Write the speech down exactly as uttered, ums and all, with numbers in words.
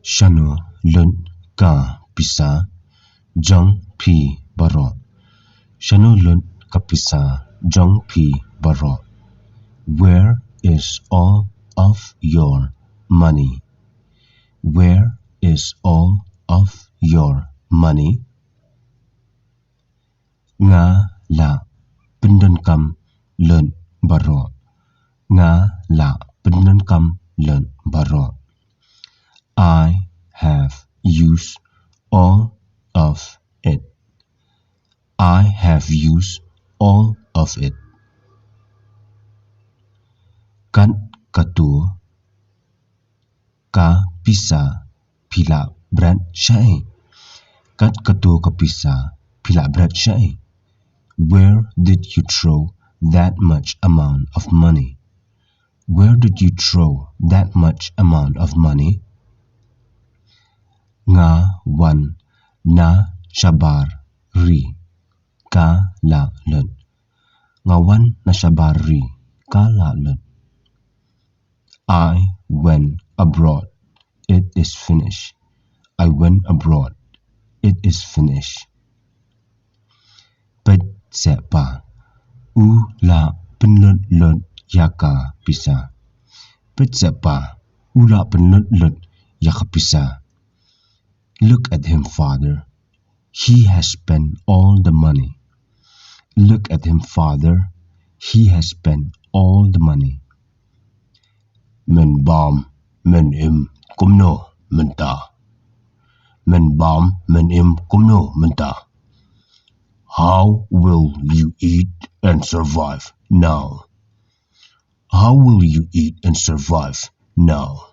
Shano lut ka pisa jong phi baroh? Shano lut ka pisa jong phi baroh? Where is all of your money? Where is all of your money? Nga la pyndonkam lut baroh. Nga la pyndonkam lut baroh. I have used all of it. I have used all of it. Kat kato ka pisa phi la bret shaei? Kat kato ka pisa phi la bret shaei? Where did you throw that much amount of money? Where did you throw that much amount of money? Nga wan na shabar ri, ka la lut. Nga wan na shabar ri, ka la lut. I went abroad. It is finished. I went abroad. It is finished. Peit seh pa, u la pynlut lut ïa ka pisa. Peit seh pa, u la pynlut lut ïa ka pisa. Look at him, father. He has spent all the money. Look at him, father. He has spent all the money. Men bam men im kumno mynta? Men bam men im kumno mynta? How will you eat and survive now? How will you eat and survive now?